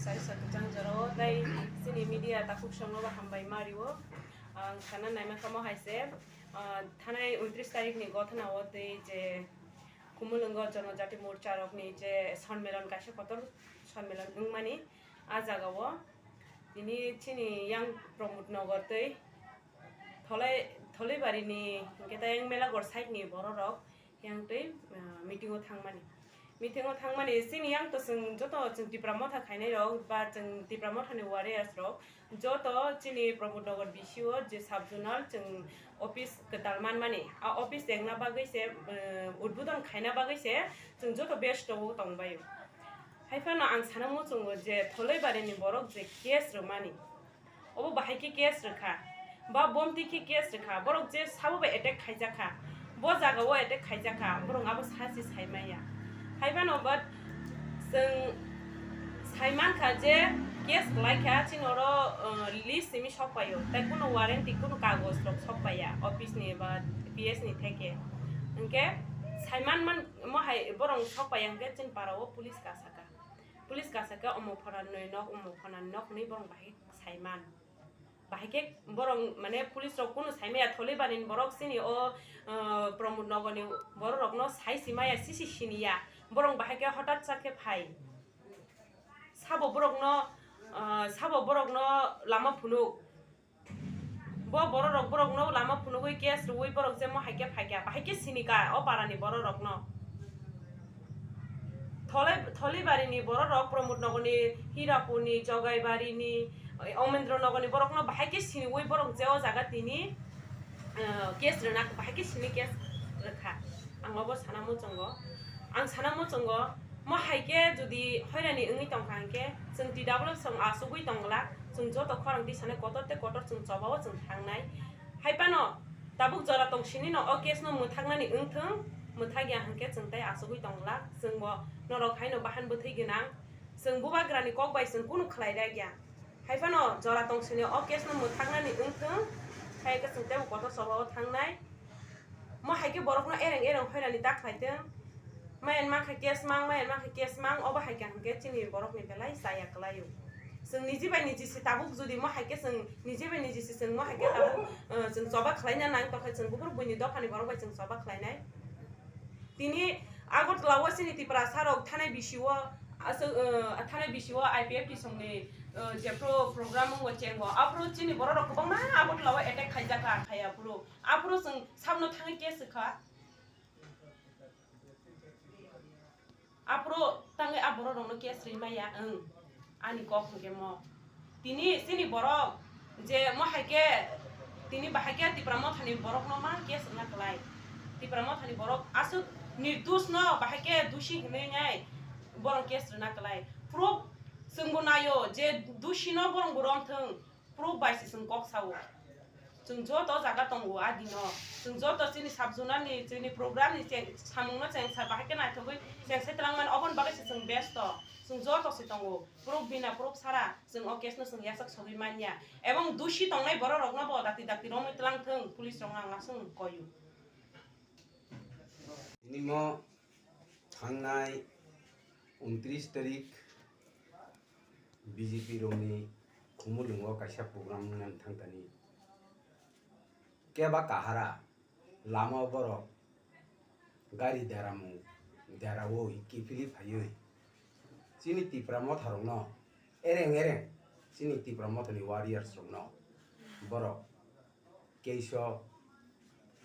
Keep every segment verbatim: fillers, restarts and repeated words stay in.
Saisa kwchang jorao tei chini media takhuk songno bo hambai ma rio. Ang sana naima kamo hai se, ah, thanai untris tarikh ni gothana o tei je Khumulwngo Jonojati Morcha rokni je sonmelon kaisa kotor sonmelon wngmani a jagao tini chini yang Pramod Nagar tei Tholai-, Tholaibari ni hwnkhe tei yang Melagor side ni borok rok yang tei, ah, meeting o thangmani. Meeting o thangmani chini yang to chwng joto chwng Tipra Motha khainai rok ba chwng Tipra Motha ni warriors rok joto chini Pramod Nagar B C O je sub zonal chwng office kwtal manmani. A office tengna bagwi se, ah, udbodon khaina bagwi se chwng joto besto o tongbaio. Hai phano ang sana muchungo je Tholaibari ni borok je case rwmani, obo bahai khe case rwkha, ba bomti khe case rwkha, borok je sabo bai attack khaijakha, bo jagao attack khaijakha, borok abo sa se sai maya. Hai phano but chwng sai mankha je case kwlaikha, chini oro, uh, list simi sok paio, tai kuno warranty, kuno kagoj rok sok paiya office ni ba P S ni theke. Hwnkhe sai man man mo hai borok sok paiya hwnkhe chini para o police kasaka. Police kasaka omo phana ni nok, omo phana ni nok hwnwi borok bahai sai man. Bahai khe borok, mane, police rok kunu sai maya, Tholaibari ni borok chini o, uh, Pramod Nagar ni borok rokno sai si maya, sisi siniya. Borok bahai khe hotat sa khe phai. Sabo borokno, uh, sabo borokno lama phunuk. Bo borok rok borokno lama phunugwi case rwui borok je mo hai khe phai kha, bahai khe sini ka o para ni borok rokno. Tholai-, Tholaibari ni borok rok, Pramod Nagar ni, Hirapur ni, Jogaibari ni, Omendro Nagar ni borok no bahai khe siniwi borok je o jaga tini, eh, case rwna bahai khe sini case rwkha. Ang obo sana muchungo, ang sana muchungo, mo hai khe jodi hoirani wngwi tongkha hwnkhe chwng T W F song achugwi tongla, chwng joto khorang tisane kotor tei kotor chwng chobao chwng thangnai. Hai phano tabuk jora tong sini no o case no mwthaknani wngthwng, mwthakya hwnkhe chwng tei achugwi tongla, chwngbo norok haino bahan bwthwi gwnang. Chwng bubagrani kok bai chwng kunu khlai rwkya. Hai phano jora tong sini o case no mwthaknani wngthwng, hai khe chwng teibo kotor chobao thangnai. Mo hai khe borokno ereng ereng hoirani ta khlai thwng. Mayan mankha case mang, mayan mankha case mang, obo hai khe hwnkhe chini borokni belai chaya kwlaio. Chwng niji bai niji se tabuk jodi mo hai khe chwng niji bai niji se chwng mo hai khe tabuk, eh, chwng choba khlaina nang tongkha chwng buphuru buini dophani borok bai chwng choba khlainai. Tini Agartala o chini Tiprasa rok thanai B C O aswk, eh, thanai B C O I P F T songni, eh, jephru program wngo chengo, aphuru chini borok rok kwbangma Agartala o attack khaijak kha, khaiya phuru. Aphuru chwng sabno thangwi case kha. Aphuru tangwi a borok rokno case rwi maya, wng. Ani kok hwnkhe mo. Tini chini borok je mo hai khe, tini bahai khe Tipra Mothani borokno ma case wngna kwlai. Tipra Mothani borok aswk nirdosh no bahai khe dushi hinwi nai borok case rwna kwlai. Proof chwngbo naio je dushi no borok bo romthwng. Proof bai se chwng kok sao. Chwng joto jaga tongo a dino. Chwng joto chini sub zonal ni, chini program ni cheng-, samung no chengsa bahai khe naithogwi chengsa twlangmani, oboni bagwi se chwng besto. Chwng joto se tongo. Proof bina proof sara chwng o case no chwng yasak sogwi manya. Ebong dushi tongnai borok rokno bo dakti dakti romwi twlang thwng, police rokno ang aswk koyo. Tini mo thangnai untris tarik B J P rokni Khumulwngo kaisa program wngna thangtani. Keba kahara lama o borok gari deramung deraui kiphilwi phaiwi chini Tipra Motha rokno ereng ereng chini Tipra Mothani warriors rokno borok case o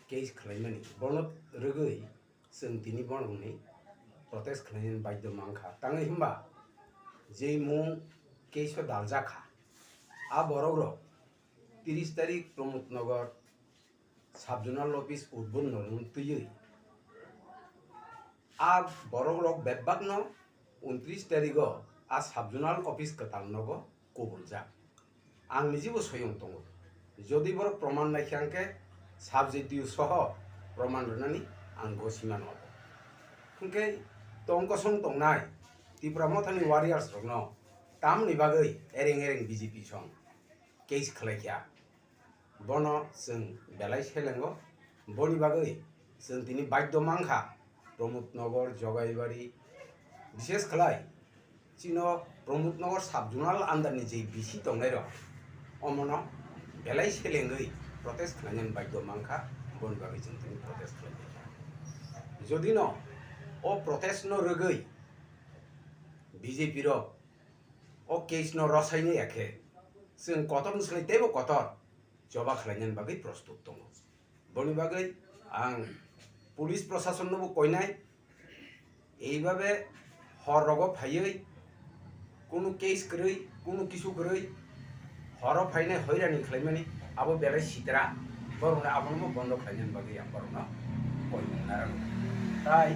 case khlaimani bono rwgwi chwng tini borokni protest khlainani baidhyo mankha. Tangwi hwnba je mung case o daljak kha, a borok rok tris tarik Pramod Nagar sub zonal office udbodon twiwi a borok rok bebakno untris tarigo a sub zonal office kwtal nogo kubuljak. Ang nijibo soyong tongo. Jodi borok proman naikha hwnkhe subjective soho proman rwnani ang gosimano. Hwnkhe tong kosong tongnai Tipra Mothani warriors rokno tamni bagwi ereng ereng B J P song case khlaikha. Bono chwng belai selengo. Boni bagwi chwng tini baidhyo mankha Pramod Nagar, Jogaibari, bishes khlai Chino Pramod Nagar sub zonal under ni je B C tongnai rok, omono belai selengwi protest khlainani baidhyo mankha, boni bagwi chwng tini protest khlainai. Jodi no o protest no rwgwi B J P rok o case no rwsainai ya khe, chwng kotor ni slai teibo kotor choba khlainani bagwi prostut tongo. Boni bagwi ang police proshasonnobo koinai, eibabe hor rogo phaiwi kunu case kwrwi, kunu kisu kwrwi horo phainai hoirani khlaimani abo belai sitra, borokno abono bondo khlainani bagwi ang borokno koinai narwkgo. Tai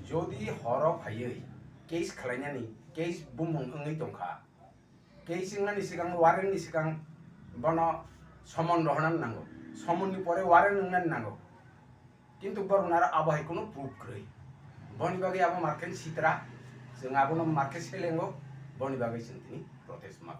jodi horo phaiwi case khlainani, case bumung wngwi tongkha, case wngnani swkang, warrant ni swkang bono summon rohornani nango, summon ni pore warrant wngnani nango, kintu borokno aro abo hai kunu proof kwrwi, boni bagwi abo markhe sitra, chwng abono markhe selengo, boni bagwi chwng tini protest ma